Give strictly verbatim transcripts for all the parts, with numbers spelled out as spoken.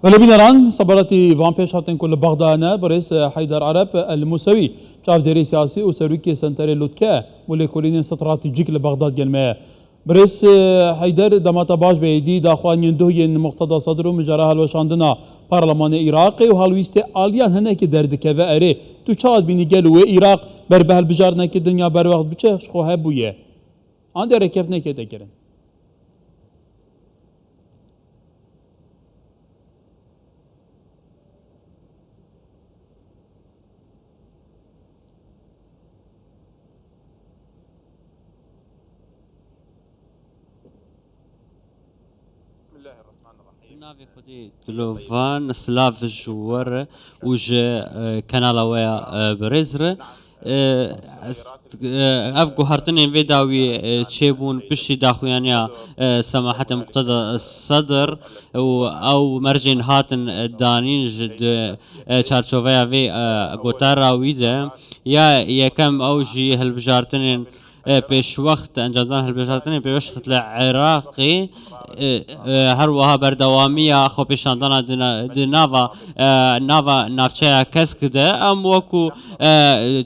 Belê bîneran, sebaratî van pêşhatin ku li Bexda ne, birêz Heyder Ereb El Musewî, çavdêrê siyasî û serokê Senterê Lûtke û lêkolînên stratejîk li Bexdad gel me ye. Birêz Heyder, dema te baş be, êdî daxuyaniyên duh yên Muqteda Sedr û mijara hilweşandina Parlemanê Iraqê û helwîstê aliyan hinekî derdikeve erê. Tu çawa dibînî, gelo wê Iraq ber bi hilbijartinekî din ya berwext biçe ji xwe hebûye? An derêkeftinekê te kirin? Bi navê Xwedê dilovan, silav ji we re û ji, e, kanala we ya, e, birêz re. E, ez, e, ev guhertinên vê dawî, e, çêbûn piştî daxuyaniya, e, Semahetê Muqteda Sedr û ew mercên hatin, e, danîn ji di, e, çarçoveya vê, e, gotara wî de. Ya yekem ew jî hilbijartinên, e, pêşwext, encamdan hilbijartinên pêşwext li Iraqê, e, e, her wiha berdewamiya xwepêşandana di na-, di nava, e, nava navçeya Kesk de. Em wekû, e,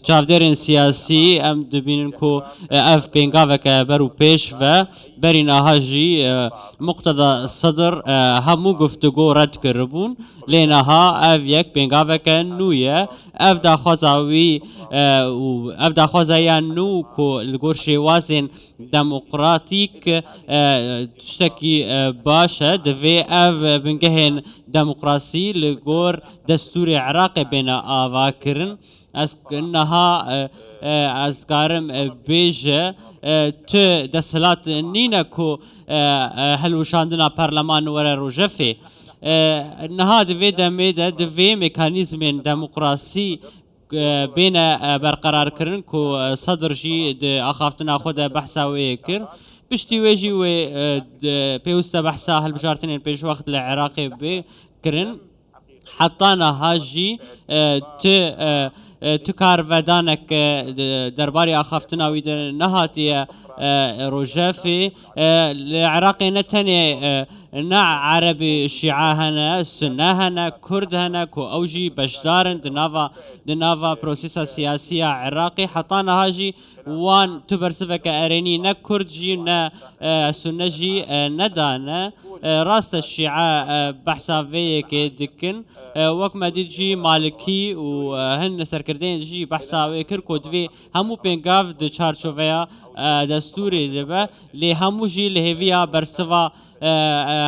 çavdêrên siyasî em dibînin ku, e, ev pêngaveke ber û pêş ve. Berî niha jî, e, Muqteda Sedr, e, hemû guftûgo red kiribûn, lê niha ev yek pêngaveke nû ye. Ev daxwaza wî, e, û ev daxwaza ya nû ku li gor şêwazên demokratîk, e, tiştekî, e, baş e. Divê ev bingehên demokrasî li gor destûrê Iraqê bêne avakirin. Ez niha, e, e, ez dikarim, e, bêje, e, tu desthilat nîne ku, e, e, hilweşandina parleman were rojevê. E, niha di vê demê de divê mekanîzmên demokrasî, e, bêne, e, berqerar kirin ku, e, Sedr jî di axaftina xwe de behsa wê yê kir. Piştî wê jî wê, e, di, pêwîst e behsa hilbijartinên pêşwext li Iraqê bê kirin. Heta niha jî, e, tu, e, e, tu karvedanek, e, de-, derbarê axaftina wî de nehatiye, e, rojevê. E, li Iraqê ne tenê, e, ne Erebê Şîa hene, Sunne hene, Kurd hene ku ew jî beşdar in di nava, di nava prosesa siyasî ya Iraqê. Heta niha jî wan tu bersiveke erênî ne Kurd jî ne, e, Sunne jî, e, nedane. E, rast e Şîe, e, behsa vê yekê dikin. E, wek me dît jî Malikî û, e, hin serkirdeyên jî behsa wê kir ku divê hemû pêngav di çarçoveya, e, destûrê de be. Lê hemû jî li hêviya bersiva, e, e,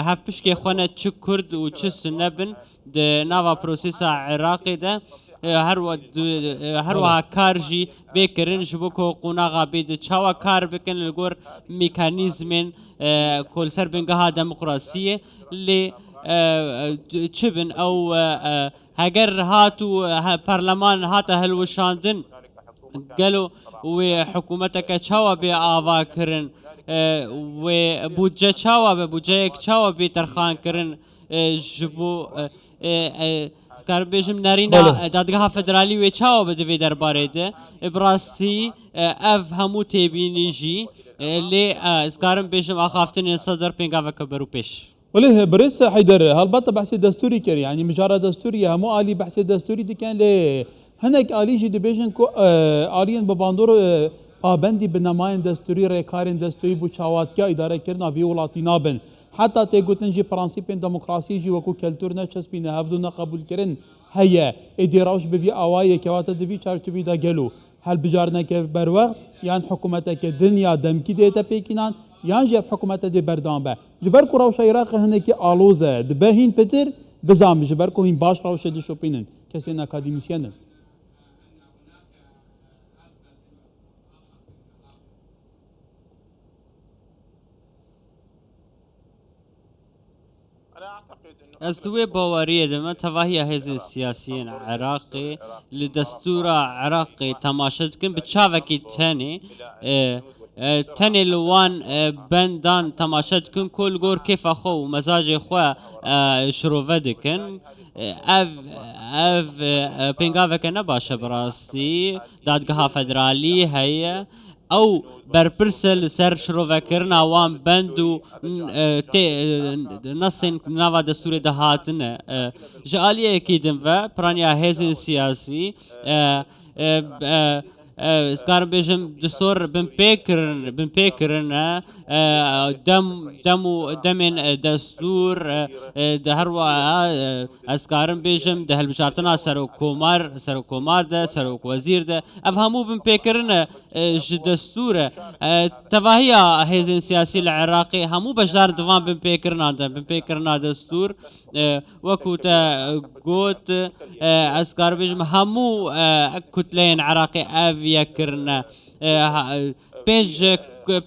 hevpişkê xwe ne çi Kurd û çi Sunne bin di nava prosesa Iraqê de. E, her we-, du-, e, her Bele. Wiha kar jî bê kirin ji bo ku qonaxa bê di çawa kar bikin li gor mekanîzmên, e, ku li ser bingeha demokrasiyê lê, e, e, çi bin ew, e, e, heger hat û, e, he-, parleman hate hilweşandin, gelo wê hikûmeteke çawa bê ava kirin? E, wê budce çawa be, budceyek çawa bê terxan kirin, e, ji bo, e, e, e, ez karim bêjim nerîna, Bele. E, dadgeha federalî wê çawa be di vê derbarê de? E, bi rastî, e, ev hemû têbînî jî, e, lê, e, ez karim bêjim axaftinên Sedr pêngaveke berûpêş. Welê, birêz Heyder, helbet behsê destûrî kir, yanî mijara destûrî ye, hemû alî behsê destûrî dikin, lê hinek alî jî dibêjin ku, e, aliyên bi bandor, e, pabendî bi nemayên destûrî, rêkarên destûrî bû çawatiya îdarekirina vî welatî nabin. Heta tê gotin jî prensîpên demokrasiyê jî wekû keltûr neçespîne, hevdû neqebûlkirin heye. Êdî rewş bi vî awayê kewate di vî çarçovî de gelo hilbijartineke berwext yan hikûmeteke din ya demkî dihête pêkînan yan jî ev hikûmete dê berdewam be? Ji ber ku rewşa Iraqê hinekî aloz e, dibe hîn pitir, bizanbin ji ber ku hîn baş rewşê dişopînin kesên akademîsyen in. Ez di wê baweriyê de me tevahiya hêzên siyasî yên Iraqê li destûra Iraqê temaşe dikin bi çavekî tenê, e, e, tenê li wan, e, bendan temaşe dikin ku li gor kêfa xwe û mezacê xwe, e, şirove dikin. E, ev, ev, e, pêngaveke ne baş e bi rastî. Dadgeha federalî heye. Ew berpirs e li ser şirovekirina wan bend û, e, tê, e, nesên nava destûrê de hatine. E, ji aliyekî din ve piraniya hêzên siyasî, e, e, e, e, ez karim bêjim destûr binpêkirin, binpêkirin e, e, dem, dem û demên, e, destûr, e, e, de her wa, e, ez karim bêjim di hilbijartina serokkomar, serokkomar de, serokwezîr de, ev hemû binpêkirin e, e, ji destûr e. E, tevahiya hêzên siyasî li Iraqê hemû beşdar di van binpêkirinan de, binpêkirina destûr, e, wekû te got, e, ez karim bêjim hemû, e, kutleyên Iraqê ev yek kirine. E, ha, pênc,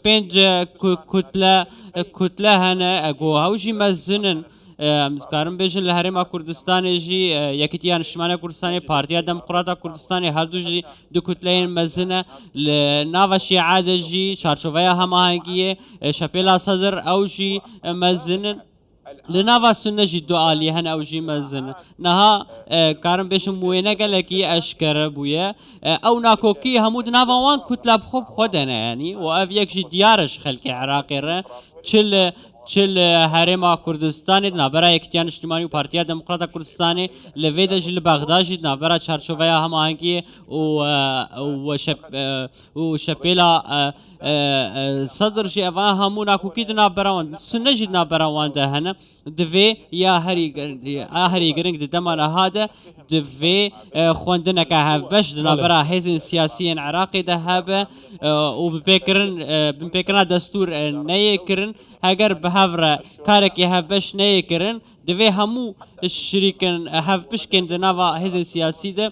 pênc ku-, kutle, kutle hene, e, ku ew jî mezin in. E, em dikarin bêjin li Herêma Kurdistanê jî, e, Yekîtiya Niştimanî ya Kurdistanê, Partiya Demokrat a Kurdistanê, her du jî du kutleyên mezin e. Li nava Şîa de jî çarçoveya hemahengiyê, e, Şepêla Sedir ew jî, e, mezin in. Li nava Sunne jî du alî hene ew jî mezin in. Niha, e, karin bêjin wêne gelekî eşkere bûye. E, ew nakokî hemû di nava wan kutla bi xwe bi xwe de ne, yanî, û ev yek jî diyar e ji xelkê Iraqê re. Çi li, çi li Herêma Kurdistanê, di navbera Yekîtiya Niştimanî û Partiya Demokrata Kurdistanê, li vê de jî li Bexda jî di navbera çarçoveya hemahengiyê û, e, û şep-, e, û şepêla, e, e, e, Sedir jî, evan hemû nakokî di navbera wan, Sunne jî di navbera wan de hene. Divê ya herî gir-, ya herî giring di dema niha de divê, e, xwendineke hevbeş di navbera hêzên siyasî yên Iraqê de hebe, e, û binpêkirin, e, binpêkirina destûr, e, neyê kirin. Heger bi hev re karekî hevbeş neyê kirin, divê hemû şirîkin, e, hevpişkên di nava hêzên siyasî de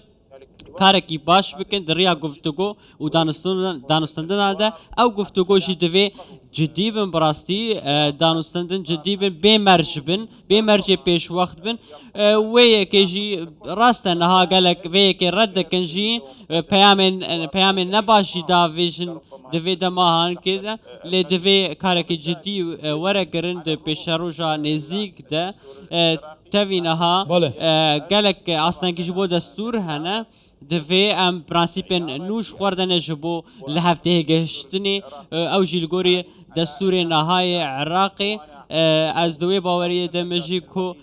karekî baş bikin di riya guftûgo û danûstin-, danûstendina de. Ew guftûgo jî divê cidî bin, bi rastî, e, danûstendin cidî bin, bê merc bin, bê mercê pêşwext bin. E, wê yekê jî rast e, niha gelek vê yekê red dikin jî, e, peyamên, e, peyamên nebaş jî davêjin di vê dema hankê de, lê divê karekî cidî, e, were kirin di pêşeroja nêzîk de. E, tevî niha, Belê. e, gelek astengî ji bo destûr hene. Divê em prensîpên nû ji xwe re dene ji bo li hev têgihiştinê, e, ew jî li gorî destûrê nihayê Iraqê. E, ez di wê baweriyê de me jî ku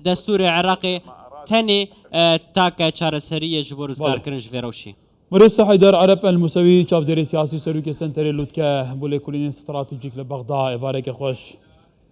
destûrê Iraqê tenê, e, take çareserî ye ji bo rizgarkirin ji vê rewşê. Mirês Heydar Ereb El Musewî, çavdêrê siyasî û serokê Senterê Lûtke, bo lêkolînên stratejîk li Bexda, êvareke xweş.